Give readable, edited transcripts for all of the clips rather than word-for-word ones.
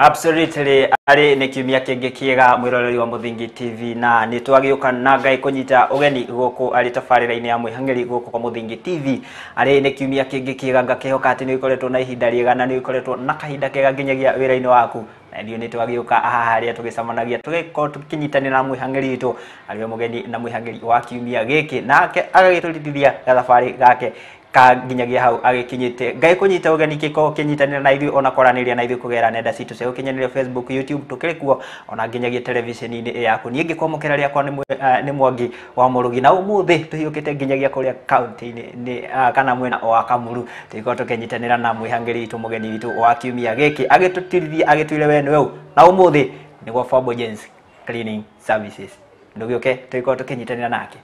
Absolutely, arĩ nĩ kiumia kĩngĩ kĩega mwĩroreri wa Mũthingi TV na nĩ twagĩũka na Ngai kũnyita ũgeni gũkũ arĩ tabarĩra-inĩ ya mwĩhang'ĩri gũkũ kwa Mũthingi TV. Arĩ nĩ kiumia kĩngĩ kĩega ngakĩhoka atĩ nĩ ũkoretwo na ihinda rĩega na nĩ ũkoretwo na kahinda kega nginyagia wĩra-inĩ waku. Na ithuĩ nĩ twagĩũka haha harĩa tũgĩcemanagia tũgĩkorwo tũkĩnyitanĩra na mwĩhang'ĩri witũ arĩ we mũgeni na mwĩhang'ĩri wa kiumia gĩkĩ, nake agagĩtũrutithia gathabarĩ gake ka nginyagia hau agĩkinyĩte. Ngai kũnyita ũgeni kĩkorwo kĩnyitanĩra na ithuĩ ona kwaranĩria na ithuĩ kũgerera nenda citũ cia ũkinyanĩria Facebook, YouTube tũkĩrĩ kuo ona nginyagia televisheni-inĩ yaku. Niĩ ngĩkwamũkĩra rĩakwa nĩ Mwangi wa Mũrũgi, na ũmũthĩ tũhiũkĩte nginyagia kũrĩa kaunti-inĩ nĩ kana mwena wa Kamuru, tũgĩkorwo tũkĩnyitanĩra na mwĩhangĩri witũ mũgeni witũ wa kiumia gĩkĩ agĩtũtirithia agĩtwĩre we nĩwe ũ, na ũmũthĩ nĩ gwa Fabogens Cleaning Services. Ndũgĩũke tũgĩkorwo tũkĩnyitanĩra nake.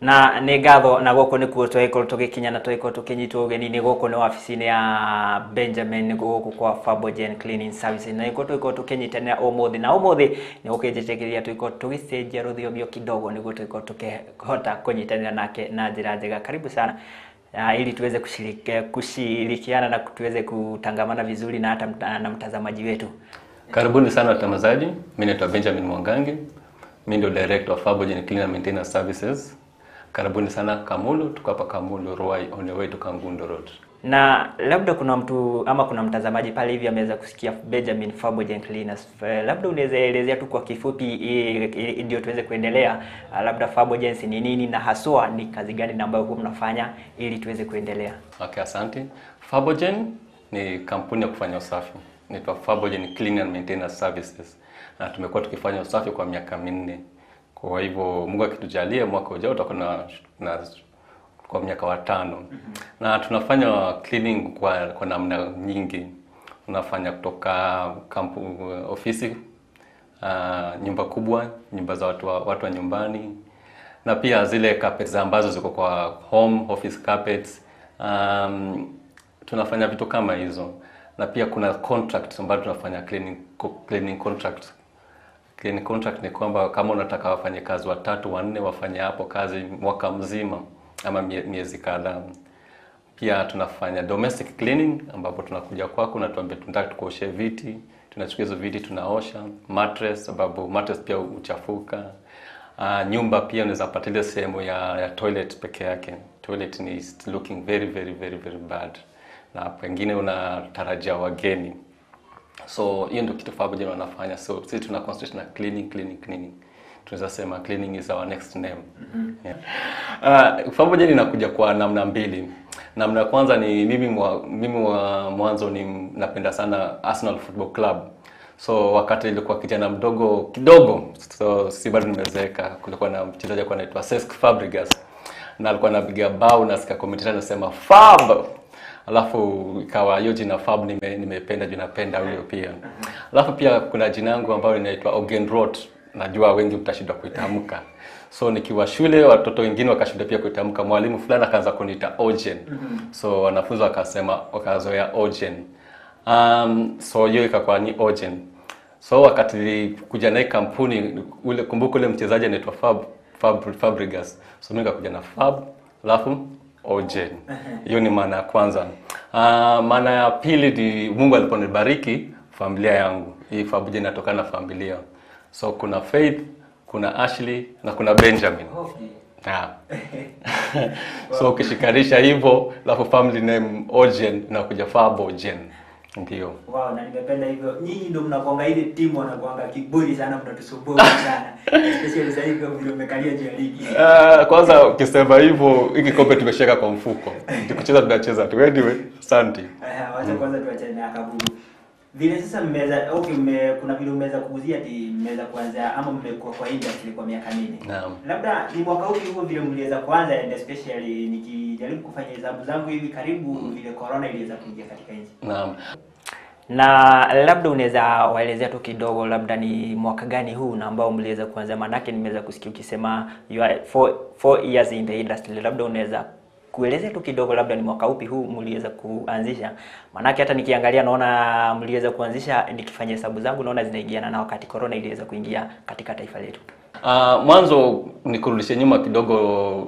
Na nĩ ngatho na gũkũ nĩkuo twagĩkorwo tũgĩkinya na twagĩkorwo tũkĩnyitwo ũgeni-inĩ gũkũ nĩ wabici-inĩ ya Benjamin gũkũ kwa Fabogen Cleaning Services, na nĩkuo tũgĩkorwo tũkĩnyitanĩra ũmũthĩ, na ũmũthĩ nĩ gũkĩnjĩtĩkĩria tũgĩkorwo tũgĩcenjia rũthiomi kidogo nĩguo tũgĩkorwo tũkĩhota kũnyitanĩra nake na njĩra njega. Karibu sana ili tuweze kushirikiana na tuweze kutangamana vizuri na hata na mtazamaji wetu. Karibuni sana watazamaji, mimi naitwa Benjamin Mwangangi, mimi ndio director wa Fabogen Clean and Maintenance Services. Karibuni sana Kamulu, tuko hapa Kamulu Ruai on the way to Kangundo Road. Na labda kuna mtu ama kuna mtazamaji pale hivi ameweza kusikia Benjamin Fabogen Cleaners. Labda unaweza elezea tu kwa kifupi ndio tuweze kuendelea, labda Fabogen ni nini na haswa ni kazi gani na ambayo huwa mnafanya ili tuweze kuendelea. Okay, asante. Fabogen ni kampuni ya kufanya usafi. Inaitwa Fabogen Clean and Maintenance Services. Na tumekuwa tukifanya usafi kwa miaka 4. Kwa hivyo Mungu akitujalia mwaka ujao tutakuwa na kwa miaka 5. Na tunafanya cleaning kwa namna nyingi. Tunafanya kutoka ofisi, nyumba kubwa, nyumba za watu wa nyumbani, na pia zile carpets ambazo ziko kwa home office carpets. Tunafanya vitu kama hizo. Na pia kuna contracts ambazo tunafanya cleaning contracts. Cleaning contract ni kwamba kama unataka wafanye kazi 3, 4 wafanye hapo kazi mwaka mzima ama miezi kadhaa. Pia tunafanya domestic cleaning ambapo tunakuja kwako na tuambie tunataka tuoshe viti, tunachukua hizo viti tunaosha, mattress sababu mattress pia huchafuka. Nyumba pia unaweza pata ile sehemu ya toilet peke yake. Toilet ni looking very very very very bad. Na pengine unatarajia wageni. So hiyo ndio kitu Fabogen wanafanya. So sisi tuna concentrate na cleaning cleaning cleaning. Tunaweza sema cleaning is our next name. Yeah. Fabogen inakuja kwa namna mbili. Namna kwanza ni mimi wa mwanzo ni napenda sana Arsenal Football Club. So wakati nilikuwa kijana mdogo kidogo, so si bado nimezeeka, kulikuwa na mchezaji alikuwa anaitwa Cesc Fabregas. Na alikuwa anapiga bao na sika commentator anasema Fab. Alafu ikawa hiyo jina Fab nimependa juu napenda huyo pia. Alafu pia kuna jina yangu ambayo inaitwa Ogenrot. Najua wengi mtashindwa kuitamka. So nikiwa shule watoto wengine wakashinda pia kuitamka. Mwalimu fulani akaanza kuniita Ogen. So wanafunzi wakasema wakazoea Ogen. So hiyo ikakuwa ni Ogen. So wakati kuja na kampuni ule, kumbuka ule mchezaji anaitwa Fabregas. So mimi nikakuja na Fab alafu Ogen. Hiyo ni maana ya kwanza. Maana ya pili ni Mungu aliponibariki familia yangu. Hii Fabogen inatokana na familia. So kuna Faith, kuna Ashley na kuna Benjamin. Okay. Yeah. So ukishikanisha hivyo alafu family name Ogen na kuja Fabogen. Ndio. Wow, na nimependa hivyo. Nyinyi ndio mnakuanga ile timu wanakuanga kiburi sana, mnatusumbua sana. Especially sasa hivi vile mmekalia juu ya ligi. Kwanza ukisema hivyo hiki kombe tumeshika kwa mfuko. Tukicheza tunacheza tu. Anyway, asante. Wacha kwanza tuachane na Kabugu. Vile sasa mmeweza okay, kuna vile mmeweza kuuzia ati mmeweza kuanza ama mmekuwa kwa industry kwa miaka 4. Naam. Labda ni mwaka upi huo vile mliweza kuanza, and especially nikijaribu kufanya hesabu zangu hivi karibu vile corona iliweza kuingia katika nchi. Naam. Na labda unaweza waelezea tu kidogo labda ni mwaka gani huu na ambao mliweza kuanza, manake nimeweza kusikia ukisema you are 4 years in the industry, labda unaweza Kuelezea tu kidogo, labda ni mwaka upi huu mliweza kuanzisha? Maanake hata nikiangalia naona mliweza kuanzisha, nikifanya hesabu zangu naona zinaingiana na wakati corona iliweza kuingia katika taifa letu. Mwanzo nikurudishe nyuma kidogo,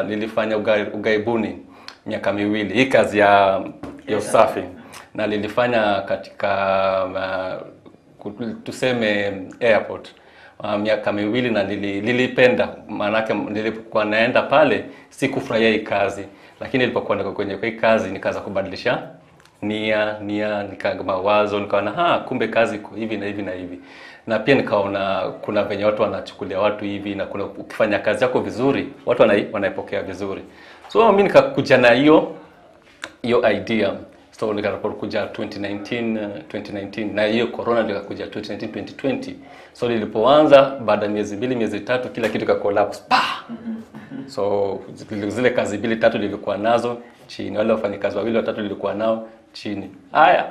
nilifanya ugaibuni miaka miwili hii kazi ya usafi, na nilifanya katika tuseme airport miaka miwili, na nilipenda, maanake nilipokuwa naenda pale sikufurahia hii kazi, lakini nilipokuwa niko kwenye hii kazi nikaanza kubadilisha nia nika mawazo, nikaona kumbe kazi iko hivi na hivi na hivi, na pia nikaona kuna venye watu wanachukulia watu hivi, na kuna ukifanya kazi yako vizuri watu wanaipokea vizuri. So mimi nikakuja na hiyo idea. So nikakuja 2019 na hiyo corona nikakuja 2019 2020. So nilipoanza baada ya miezi 2 miezi 3 kila kitu ka collapse. So zile kazi 2 3 nilikuwa nazo chini, wale wafanyikazi 2 3 nilikuwa nao chini. Haya,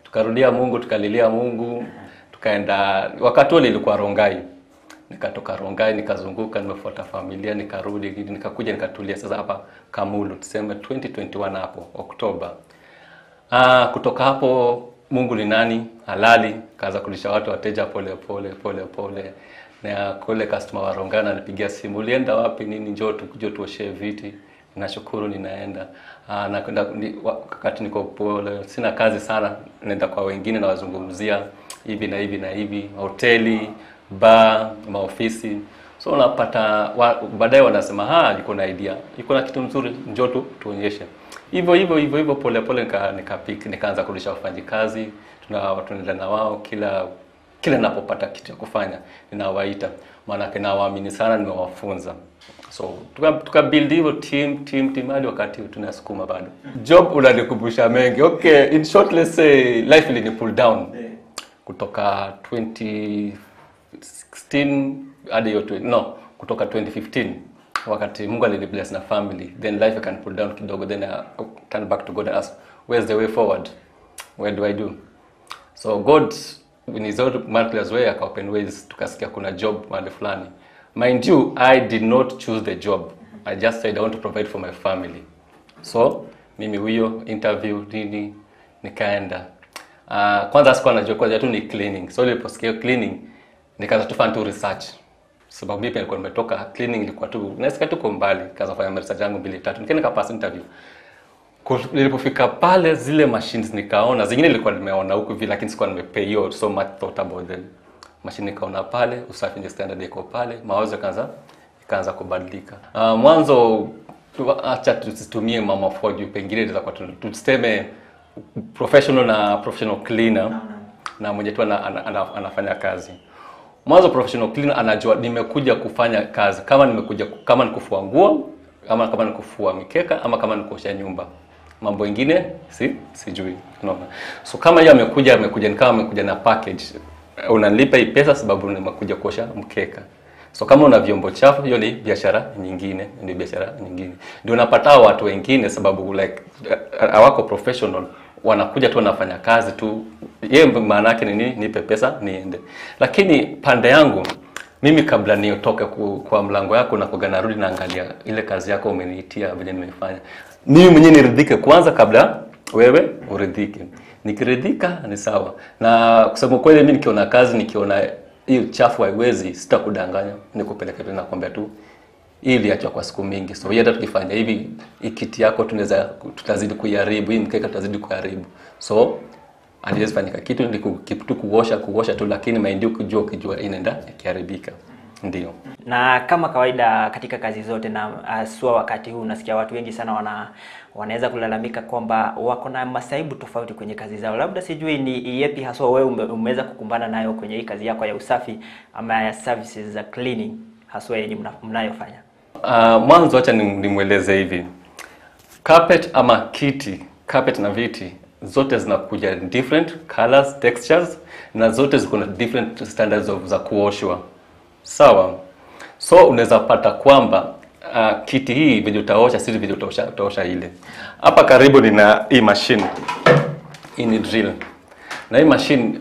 tukarudia Mungu, tukalilia Mungu, tukaenda. Wakati ule nilikuwa Rongai. Nikatoka Rongai nikazunguka, nimefuata familia, nikarudi, nikakuja nikatulia sasa hapa Kamulu, tuseme 2021 hapo Oktoba. Kutoka hapo Mungu ni nani halali, kaanza kulisha watu wateja pole pole pole pole. Na kule customer wa Rongai ananipigia simu, ulienda wapi nini, njoo tukuje tuoshe viti. Nashukuru ninaenda. Na kwenda wakati niko pole, sina kazi sana, naenda kwa wengine na wazungumzia hivi na hivi na hivi, hoteli, bar, maofisi. So unapata baadaye wanasema yuko na idea, yuko na kitu mzuri, njoo tu tuonyeshe. Hivyo hivyo hivyo hivyo pole pole nikaanza kurudisha wafanyikazi, tunaenda na wao kila ninapopata kitu ya kufanya ninawaita, maana nawaamini sana, nimewafunza. So tuka build hivyo team hadi wakati tunasukuma bado. Job unanikumbusha mengi. Okay, in short let's say life ilini pull down. Kutoka 2016 hadi hiyo kutoka 2015 wakati Mungu alinibless na family, then life can pull down kidogo, then I turn back to God and ask, where's the way forward, where do I do? So God in his own miraculous way aka open ways, tukasikia kuna job mahali fulani. Mind you, I did not choose the job, I just said I want to provide for my family. So mimi huyo interview nini nikaenda. Kwanza sikuwa najua, kwanza tu ni cleaning. So niliposikia cleaning nikaanza tufanya tu research. Sababu mimi nilikuwa nimetoka cleaning, ilikuwa tu nasikia tu kwa mbali, nikaanza kufanya research yangu 2 3, nikaenda pass interview. Nilipofika pale zile machines nikaona, zingine nilikuwa nimeona huku hivi lakini sikuwa nimepay hiyo so much thought about them. Machine nikaona pale, usafi ndio standard iko pale, mawazo yakaanza kubadilika. Mwanzo acha tusitumie mama for you, pengine inaweza kwa tuseme professional na professional cleaner na mwenye tu anafanya kazi. Mwanzo professional cleaner anajua nimekuja kufanya kazi, kama nimekuja kama nikufua nguo, ama kama nikufua mikeka, ama kama nikuosha nyumba. Mambo mengine sijui. Unaona. So kama yeye amekuja ni kama amekuja na package. Unanilipa hii pesa sababu nimekuja kuosha mkeka. So kama una vyombo chafu, hiyo ni biashara nyingine, ni biashara nyingine. Ndio unapata watu wengine sababu like hawako professional, wanakuja tu wanafanya kazi tu. Yeye maana yake ni nini? Nipe pesa niende. Lakini pande yangu mimi kabla niotoke kwa mlango yako na kuga narudi naangalia ile kazi yako umeniitia vile nimefanya. Mimi mwenyewe niridhike kwanza kabla wewe uridhike. Nikiridhika ni sawa. Na kusema kweli mimi nikiona kazi, nikiona hiyo chafu haiwezi, sitakudanganya, nikupeleke tu nakwambia tu ili acha kwa siku mingi. So hata tukifanya hivi kiti yako tunaweza tutazidi kuiharibu, hii mkeka tutazidi kuiharibu. So haliwezi fanyika kitu, ni kitu kuosha tu, lakini mind ukijua inaenda ikiharibika. Ndio. Na kama kawaida katika kazi zote na haswa wakati huu nasikia watu wengi sana wanaweza kulalamika kwamba wako na masaibu tofauti kwenye kazi zao. Labda sijui ni yepi haswa wewe umeweza kukumbana nayo kwenye hii kazi yako ya usafi ama ya services za cleaning haswa yenye mnayofanya. Mwanzo acha nimueleze hivi. Carpet ama kiti, carpet na viti zote zinakuja in different colors, textures, na zote ziko na different standards of za kuoshwa. Sawa. So unaweza pata kwamba kiti hii vile utaosha si vile utaosha ile. Hapa karibu nina hii machine. Hii ni drill. Na hii machine,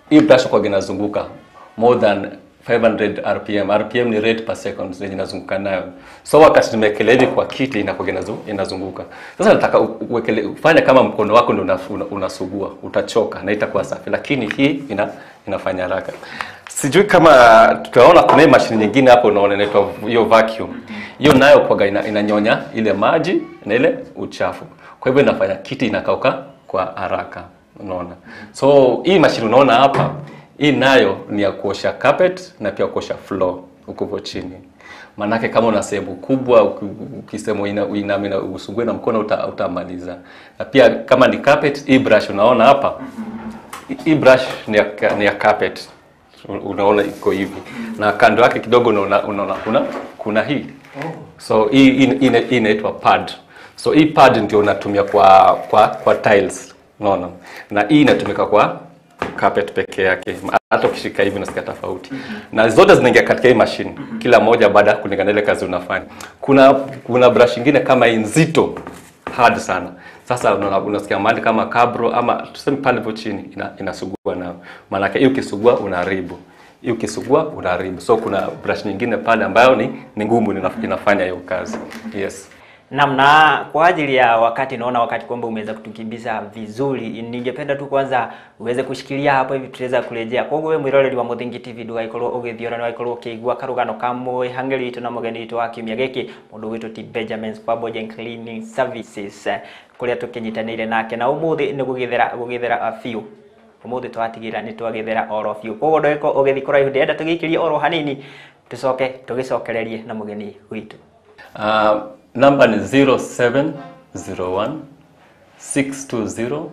hii brush kwa inazunguka more than 500 RPM. RPM ni rate per second zenye inazunguka nayo. So wakati nimewekelea hivi kwa kiti inakuwa inazunguka. Sasa nataka uwekele, ufanye kama mkono wako ndio unasugua, utachoka na itakuwa safi, lakini hii inafanya haraka. Sijui kama tutaona kuna mashine nyingine hapo unaona inaitwa hiyo vacuum. Hiyo nayo kwa inanyonya ile maji na ile uchafu. Kwa hivyo inafanya kiti inakauka kwa haraka, unaona. So hii mashine unaona hapa, hii nayo ni ya kuosha carpet na pia kuosha floor huko chini. Manake kama una sehemu kubwa ukisema uiname na usugue na mkono utamaliza. Na pia kama ni carpet, hii brush unaona hapa. Hii brush ni ya carpet. Unaona iko hivi. Na kando yake kidogo unaona kuna hii. So hii inaitwa pad. So hii pad ndio unatumia kwa tiles, unaona. Na hii inatumika kwa carpet peke yake. Hata ukishika hivi unasikia tofauti. Na zote zinaingia katika hii machine. Kila moja baada kulingana ile kazi unafanya. Kuna brush nyingine kama nzito, hard sana. Sasa unasikia mahali kama kabro ama tuseme pale hapo chini inasugua nayo. Maana yake hiyo ukisugua unaharibu. Hiyo ukisugua unaharibu. So kuna brush nyingine pale ambayo ni ngumu inafanya hiyo kazi. Yes. Namna kwa ajili ya wakati, naona wakati kwamba umeweza kutukimbiza vizuri. Ningependa tu kwanza uweze kushikilia hapo hivi tuweza kurejea. Kwa wewe mwiroreri wa Muthingi TV ndugaikorwo ugithiora na waikorwo ukigua karugano ka mwihang'ĩri witũ na mũgeni witũ wa kiumia gĩkĩ, mũndũ witũ ti Benjamin Fabogen Cleaning Services kuria tukinyitanĩire nake na ũmũthĩ nĩ gũgĩthera biũ. Ũmũthĩ twatigĩra nĩ twagĩthera oro biũ. Koguo ndũgĩkorwo ũgĩthiĩ kũraihu, ndĩrenda tũgĩikĩrie oro hanini tucoke tũgĩcokererie na mũgeni witũ. Namba ni 0701 620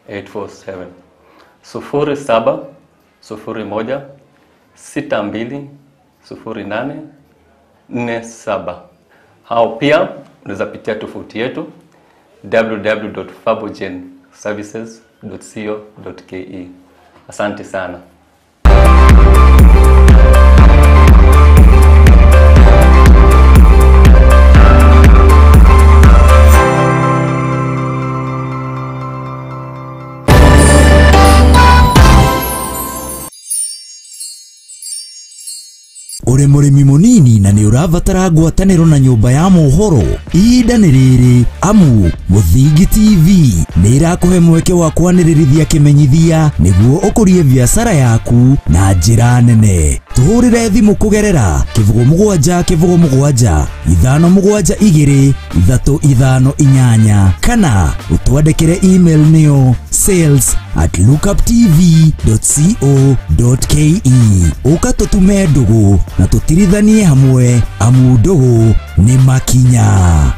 847. 07 01 62 08 47. Hao pia unaweza pitia tovuti yetu www.fabogenservices.co.ke. Asante sana. Uri mũrĩmi mũnini na nĩ ũrabatara ngwatanĩro na nyũmba ya mohoro, ihinda nĩ rĩrĩ amu Mũthingi TV nĩ ĩrakũhe mweke wa kwanĩrĩrithia kĩmenyithia nĩguo ũkũrie biacara yaku na njĩra nene. Tũhũrĩre thimũ kũgerera 07 07 572 358 kana ũtwandĩkĩre email nĩyo sales@lookuptv.co.ke. Ũka tũtume ndũgũ na tũtirithanie hamwe amu ndũgũ nĩ makinya.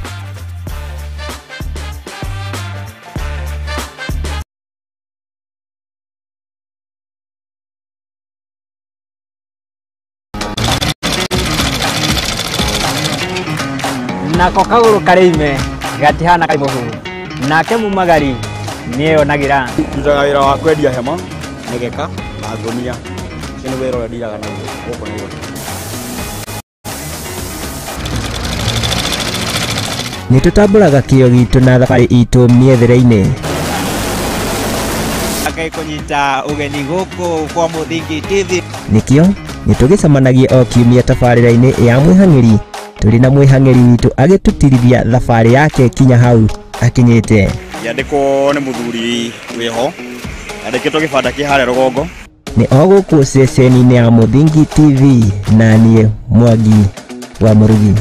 Nako kagũrũ karĩime gatihana kaimũhu nake mumagari nĩeyonagira. Ndutaga wĩra wa kwendia hema, mĩgeka na ngũnia. Ũcio nĩ wĩra ũrĩa ndiraga naguo gũkũ Nairobi. Nĩ tũtambũraga kĩo gitũ na thabarĩ itũ mĩethere-inĩ. Ngai kũnyita ũgeni gũkũ kwa Mũthingi TV. Nĩkĩo nĩ tũgĩcemanagia o kiumia tabarĩra-inĩ ya mwĩhang'ĩri tũrĩ na mwĩhang'ĩri witũ agĩtũtirithia thabarĩ yake kinya hau akinyĩte. Yandĩkwo nĩ mũthuri wĩho, yandĩkĩtwo gĩbanda kĩ harĩa rũgongo. Nĩ o gũkũ ceceni-inĩ ya Mũthingi TV na niĩ Mwangi wa Mũrugi.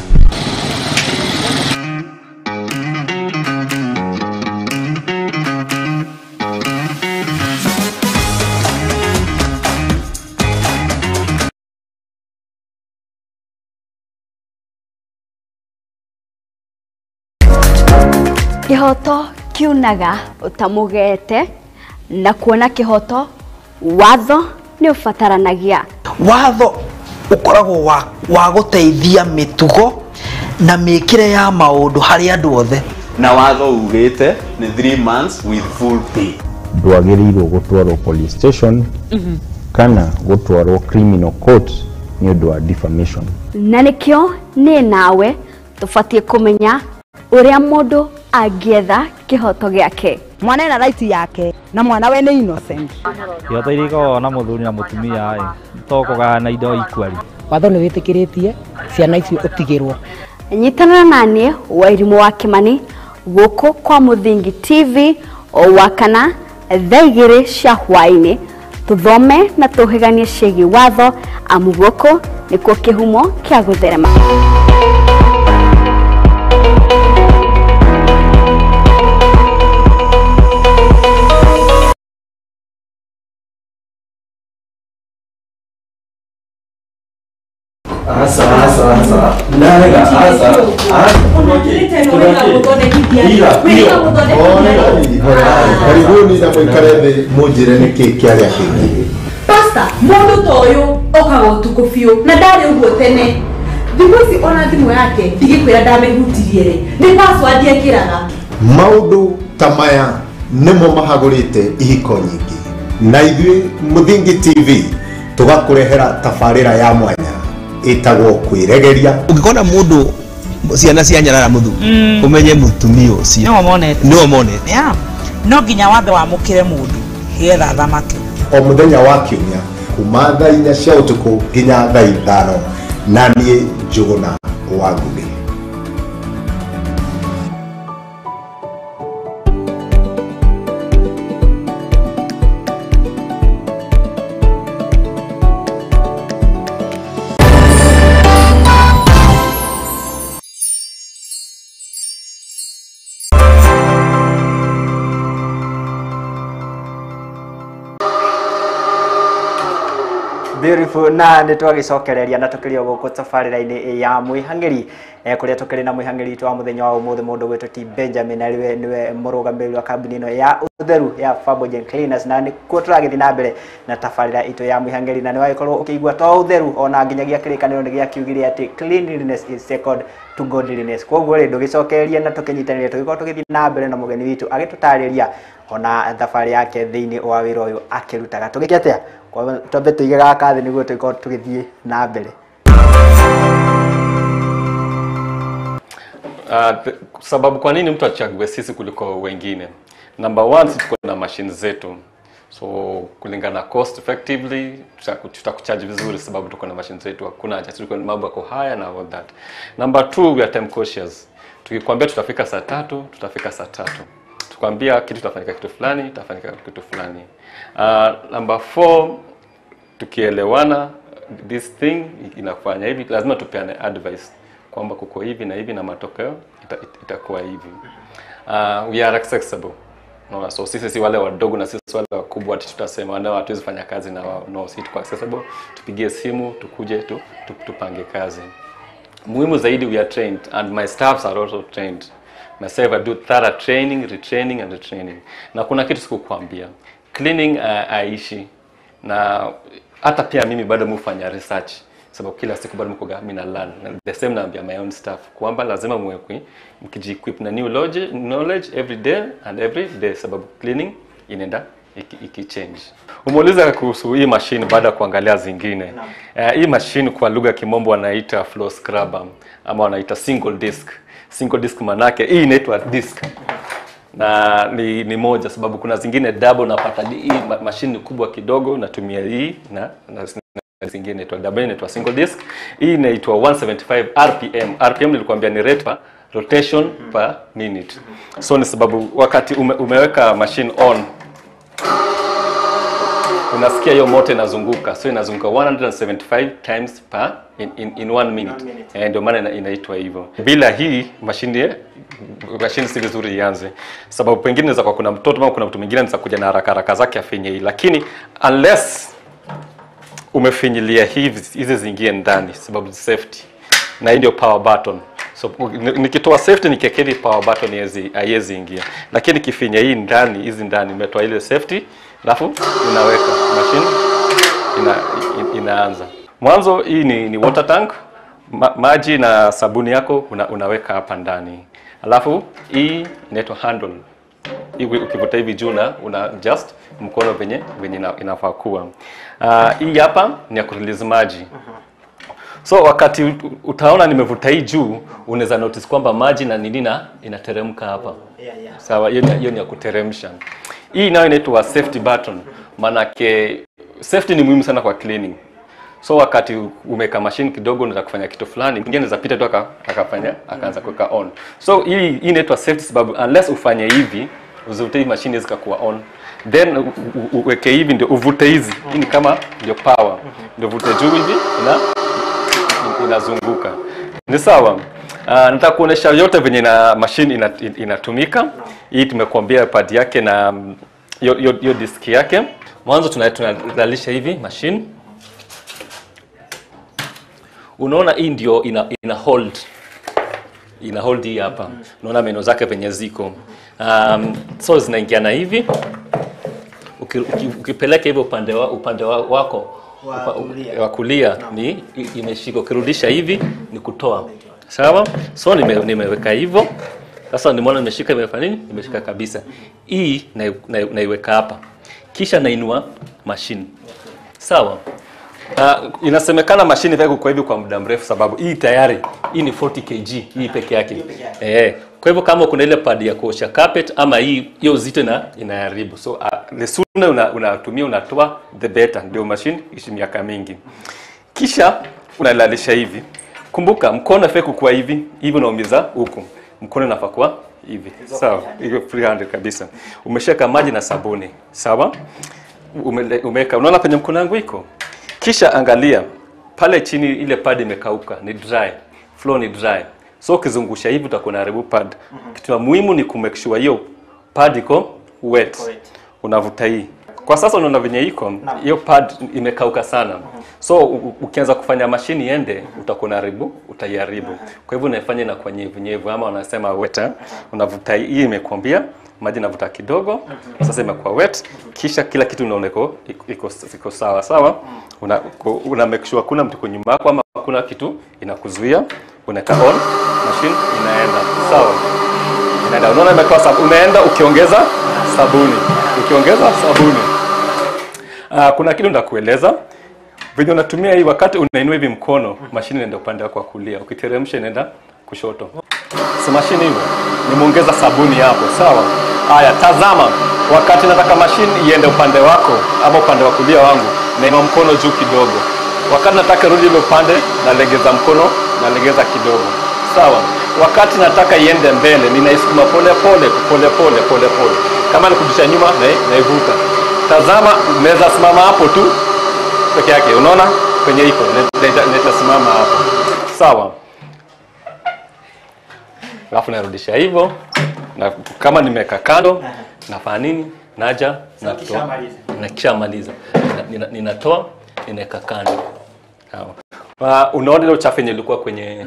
Kĩhoto kiunaga ũtamũgete na kuona kĩhoto watho nĩ ũbataranagia. Watho ũkoragwo wa gũteithia mĩtugo na mĩkĩre ya maũndũ harĩ andũ othe. Na watho ugĩte nĩ 3 months with full pay. Ndwagĩrĩirwo gũtwarwo police station kana gũtwarwo criminal court nĩ ũndũ wa defamation. Na nĩkĩo niĩ nawe tũbatiĩ kũmenya ũrĩa mũndũ angĩetha kĩhoto gĩake. Mwana ena right yake na mwana we nĩ innocent. Ihoto iria ikoragwo na mũthuri na mũtumia ĩ to kũgayana indo equally. Watho nĩ wĩtĩkĩrĩtie ciana icio ũtigĩrwo. Nyitanĩra naniĩ Wairimũ wa Kimani gũkũ kwa Mũthingi TV o wakana thaa 2 cia hwaĩ-inĩ, tũthome na tũhĩganie ciĩgiĩ watho, amu gũkũ nĩkuo kĩhumo kĩa gũtherema. Asa, asa, asa. Narega, asa. Karibuni na mũikare thĩ mũnjĩre nĩkĩ kĩarĩa kĩngĩ. Pastor, mũndũ ta ũyũ okaga ũtukũ biũ na ndarĩ ũguo tene. Thikũ ici ona thimũ yake ndigĩkwĩra ndamĩhutirie rĩ, nĩ password ekĩraga. Maũndũ ta maya nĩmo mahagũrĩte ihiko nyingĩ. Na ithuĩ Mũthingi TV tũgakũrehera tabarĩra ya mwanya ĩtagwo kwĩregeria. Ũngĩkona mũndũ ciana cia nyarara mũthuri ũmenye mũtumia ũcio nĩwe monete. No nginya wathe wamũkĩre mũndũ getha athamake. O mũthenya wa kiumia kuma thaa 4 cia ũtukũ nginya thaa 5, na niĩ Njũgũna wa Ngũgĩ. Beautiful na nĩ twagicokereria na tukirio guku tabarĩra-inĩ ya mwĩhang'ĩri kuria tukiri na mwĩhang'ĩri witũ wa mũthenya wa ũmũthĩ mũndũ gwĩtwo T Benjamin ariwe niwe mũrũgamĩrĩri wa kambuni ĩno ya ũtheru ya Fabogen Cleaners, na nĩkuo tũragĩthiĩ na mbere na tabarĩra itũ ya mwĩhang'ĩri. Na nĩwagĩkorwo ũkĩigua to ũtheru ona nginyagia kĩrĩkanĩro nĩ gĩakiugire atĩ cleanliness is second to godliness. Koguo rĩ ndũgĩcokererie na tũkĩnyitanĩre tũgĩkorwo tũgĩthiĩ na mbere na mũgeni witũ agĩtũtarĩria ona thabarĩ yake thĩinĩ wa wĩra ũyũ akĩrutaga. Tũgĩke atĩa? Twambe tũige gaka thĩ nĩguo tũgĩkorwo tũgĩthiĩ na mbere. Sababu kwa nini mtu achague sisi kuliko wengine? Number one, sisi tuko na machine zetu. So kulingana cost effectively tutakucharge vizuri sababu tuko na machine zetu, hakuna haja tuko na mambo yako haya na all that. Number two, we are time cautious. Tukikwambia tutafika saa 3, tutafika saa 3. Tukwambia kitu tutafanyika kitu fulani, tutafanyika kitu fulani. Number four, tukielewana this thing inafanya hivi, lazima tupeane advice kwamba kuko hivi na hivi na matokeo itakuwa hivi. We are accessible. No, so sisi si wale wadogo na sisi wale wakubwa ati tutasema ndio hatuwezi fanya kazi na wao. No, sisi tuko accessible, tupigie simu, tukuje tu, tupange kazi. Muhimu zaidi, we are trained and my staffs are also trained. Myself, I do thorough training, retraining and retraining. Na kuna kitu sikukwambia. Cleaning aishi na hata pia mimi bado mufanya research sababu kila siku bado mko mimi na learn. The same naambia my own staff kwamba lazima muwe mkijiequip na new knowledge every day and every day sababu cleaning inaenda iki change. Umeuliza kuhusu hii machine baada ya kuangalia zingine. Hii machine kwa lugha ya kimombo wanaita floor scrubber ama wanaita single disc. Single disc manake hii inaitwa disc. Na ni moja sababu kuna zingine double, napata hii machine kubwa kidogo natumia hii na zingine inaitwa double, inaitwa single disc. Hii inaitwa 175 RPM. RPM nilikwambia ni rate per rotation per minute. So ni sababu wakati umeweka machine on unasikia hiyo moto inazunguka. So inazunguka 175 times per in 1 minute. Ndio maana inaitwa hivyo. Bila hii mashine si vizuri ianze. Sababu pengine inaweza kuwa kuna mtoto au kuna mtu mwingine anaweza kuja na haraka haraka zake afinye hii, lakini unless umefinyilia hivi hizi zingie ndani sababu safety. Na hii ndio power button. So nikitoa safety nikiweka power button haiwezi ingia. Lakini kifinya hii ndani, hizi ndani umetoa ile safety, alafu unaweka machine inaanza. Mwanzo hii ni water tank, maji na sabuni yako unaweka hapa ndani. Alafu hii inaitwa handle. Hii ukivuta hivi juu na una adjust mkono venye inafaa kuwa. Hii hapa ni ya kurelease maji. So wakati utaona nimevuta hii juu, unaweza notice kwamba maji na nini na inateremka hapa. Sawa, hiyo ni ya kuteremsha. Hii nayo inaitwa safety button. Maanake safety ni muhimu sana kwa cleaning. So wakati umeka machine kidogo unataka kufanya kitu fulani, mwingine anaweza pita tu akafanya akaanza kuweka on. So hii inaitwa safety sababu unless ufanye hivi, uzivute hii machine zikakuwa on. Then uweke hivi ndio uvute hizi. Hii ni kama ndio power. Ndio uvute juu hivi inazunguka. Ni sawa. Nataka kuonesha yote venye na machine inatumika. Hii tumekuambia pad yake na yo disk yake. Mwanzo tunalalisha hivi machine. Unaona hii ndio ina hold. Ina hold hii hapa. Unaona meno zake venye ziko. So zinaingiana hivi. Ukipeleka hivyo upande wako wa kulia ni imeshika. Ukirudisha hivi ni kutoa. Sawa? So nimeweka hivyo. Sasa nimeona nimeshika, imefanya nini? Nimeshika kabisa. Hii naiweka hapa. Kisha nainua machine. Sawa? Inasemekana machine haiko kwa hivi kwa muda mrefu sababu hii tayari hii ni 40 kg hii peke yake. Kwa hivyo kama kuna ile pad ya kuosha carpet ama hii hiyo uzito inaharibu. So the sooner unatumia unatoa the better, ndio machine ishi miaka mingi. Kisha unalalisha hivi. Kumbuka mkono haifai kuwa hivi, hivi unaumiza huku. Mkono unafaa kuwa hivi. Sawa, hiyo freehand kabisa. Umeshaka maji na sabuni. Sawa? Umeweka, unaona penye mkono wangu iko? Kisha angalia pale chini ile pad imekauka, ni dry. Floor ni dry. So ukizungusha hivi utakuwa unaharibu pad. Kitu muhimu ni ku make sure hiyo pad iko wet. Unavuta hii. Kwa sasa unaona venye iko, hiyo pad imekauka sana. So ukianza kufanya machine iende utakuwa unaharibu, utaiharibu. Kwa hivyo unaifanya inakuwa nyevu nyevu ama wanasema wet. Unavuta hii, imekwambia maji navuta kidogo, sasa imekuwa wet. Kisha kila kitu unaona iko sawa sawa. Una make sure kuna mtu nyuma yako ama kuna kitu inakuzuia. Unaweka on, machine inaenda. Sawa. Inaenda. Unaona imekuwa sawa. Umeenda ukiongeza sabuni. Ukiongeza sabuni. Kuna kitu nitakueleza. Venye unatumia hii, wakati unainua hivi mkono, machine inaenda upande wako wa kulia. Ukiteremsha inaenda kushoto. So machine hivyo nimeongeza sabuni hapo, sawa? Haya, tazama, wakati nataka machine iende upande wako ama upande wa kulia wangu, nainua mkono juu kidogo. Wakati nataka rudi ile upande, nalegeza mkono, nalegeza kidogo. Sawa? Wakati nataka iende mbele, ninaisukuma pole pole, pole pole, pole pole. Kama nikurudisha nyuma, naivuta. Tazama, unaweza simama hapo tu peke yake. Unaona kwenye iko, nitasimama hapo. Sawa? Alafu narudisha hivyo. Na kama nimeweka kando, nafanya nini? Naja, natoa. Nikishamaliza, ninatoa, ninaweka kando. Sawa. Unaona ile uchafu yenye ilikuwa kwenye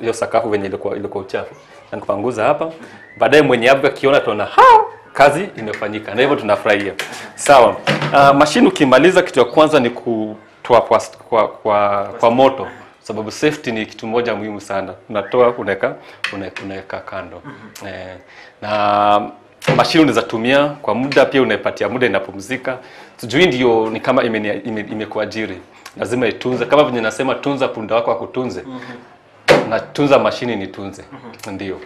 hiyo sakafu venye ilikuwa uchafu. Na nikupanguza hapa. Baadaye mwenye hapo akiona tunaona kazi imefanyika. Na hivyo tunafurahia. Sawa. Mashine ukimaliza, kitu ya kwanza ni kutoa kwa moto. Sababu safety ni kitu moja muhimu sana. Unatoa, unaweka kando. Na mashine unaweza tumia kwa muda pia, unaipatia muda inapumzika. Sijui ndio ni kama imekuajiri. Lazima itunze. Kama vile nasema tunza punda wako akutunze. Na tunza mashine nitunze. Ndio.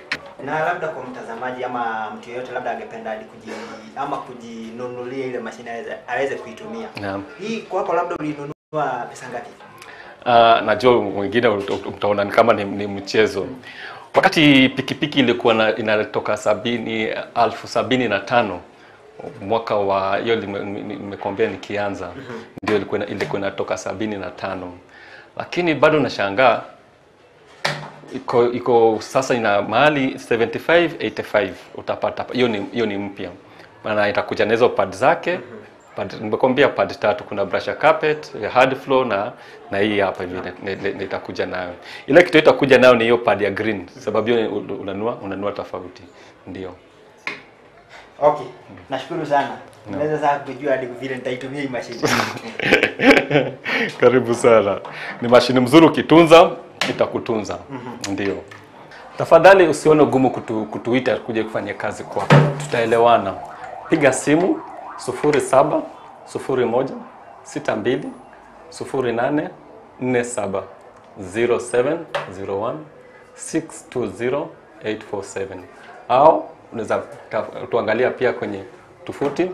Na labda kwa mtazamaji ama mtu yeyote labda angependa ama kujinunulia ile mashine aweze kuitumia. Naam. Hii kwako labda ulinunua pesa ngapi? Najua mwingine utaona ni kama ni mchezo. Wakati pikipiki ilikuwa inatoka 75,000 mwaka wa hiyo nimekwambia nikianza, ndio ilikuwa inatoka 75. Lakini bado nashangaa iko sasa ina mahali 75 85 utapata. Hiyo ni mpya. Maana itakuja na hizo pad zake. Pad, nimekwambia pad tatu, kuna brush carpet, hard floor na hii hapa hivi itakuja nayo. Ile kitu itakuja nayo ni hiyo pad ya green, sababu hiyo unanua tofauti. Ndio. Okay. Nashukuru sana. Naweza sasa kujua hadi vile nitaitumia hii mashine. Karibu sana. Ni mashine mzuri, ukitunza itakutunza. Ndio. Tafadhali usione gumu kutuita kuja kufanya kazi kwako. Tutaelewana. Piga simu 07 01 62 08 47 0701 620 847, au unaweza tuangalia pia kwenye tovuti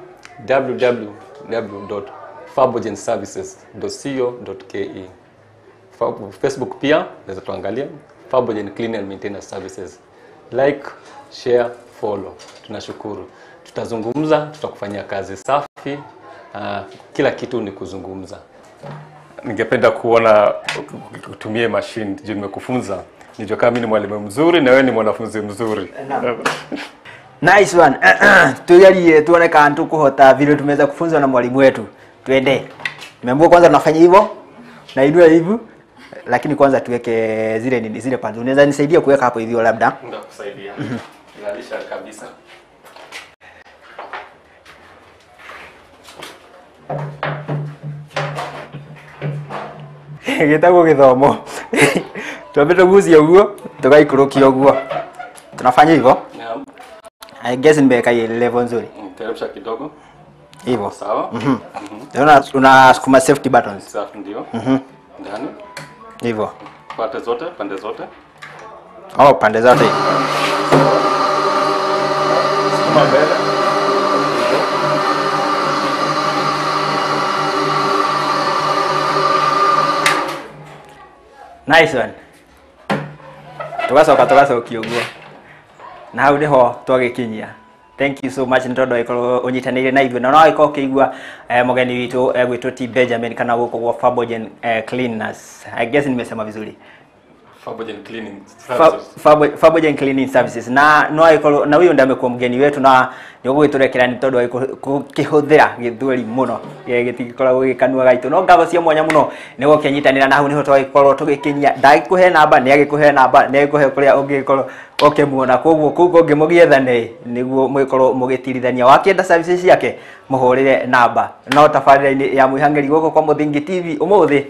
www.fabogenservices.co.ke. Facebook pia unaweza tuangalia Fabogen Clean and Maintenance Services. Like, share, follow. Tunashukuru. Tutazungumza, tutakufanyia kazi safi. Kila kitu ni kuzungumza. Ningependa kuona utumie machine juu nimekufunza. Nijue kama mimi ni mwalimu mzuri na wewe ni mwanafunzi mzuri. Nice one. Tujalie tuone kama tukuhota vile tumeweza kufunzwa na mwalimu wetu. Twende. Nimeambiwa kwanza tunafanya hivyo. Nainua hivi. Lakini kwanza tuweke zile nini, zile pande. Unaweza nisaidia kuweka hapo hivyo labda? Nitakusaidia. Inalisha kabisa. Gitagwo githomo. Tuambe tugucie uguo, tugaikũrũkia ũguo. Tunafanya hivyo? Naam. I guess nimeweka hii level nzuri. Teremsha kidogo. Hivyo. Sawa. Unaona unasukuma safety buttons. Safi ndio. Ndani. Hivyo. Pande zote, pande zote. Oh, pande zote. Sukuma mbele. Nice one. Tugacoka tugacokia ũguo. Na hau niho twagikinyia. Thank you so much nĩ tondũ agĩkorwo ũnyitanĩire na ithuĩ, na no agĩkorwo ũkĩigua mũgeni witũ egwĩtwo T Benjamin kana gũkũ gwa Fabogen Cleaners. I guess nimesema vizuri. Fabogen Cleaning Services. Fabogen Cleaning Services. Na no agĩkorwo na ũyũ ndamekuwa mũgeni wetu na nĩ ũgũgĩtũrekera nĩ tondũ gũkĩhũthĩra gĩthweri mũno gĩtigĩkoragwo gĩkanua gaitũ, no ngatho cia mwanya mũno nĩ gũkĩnyitanĩra na hau nĩho twagĩkorwo tũgĩkinyia. Ndagĩkũhe namba, nĩ agĩkũhe namba, nĩ agĩkũhe kũrĩa ũngĩgĩkorwo ũkĩmuona, koguo kũu kũngĩ mũgĩethane nĩguo mũgĩkorwo mũgĩtirithania. Wakĩenda services ciake mũhũrĩre namba. No tabarĩra-inĩ ya Mwĩhang'ĩri gũkũ kwa Mũthingi TV ũmũthĩ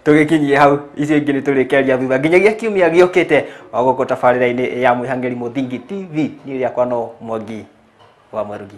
tũgĩkinyie hau, icio ingĩ nĩ tũrĩkeria thutha nginyagia kiumia gĩũkĩte o gũkũ tabarĩra-inĩ ya Mwĩhang'ĩri Mũthingi TV. Niĩ rĩakwa no Mwangi wa Mwarugi.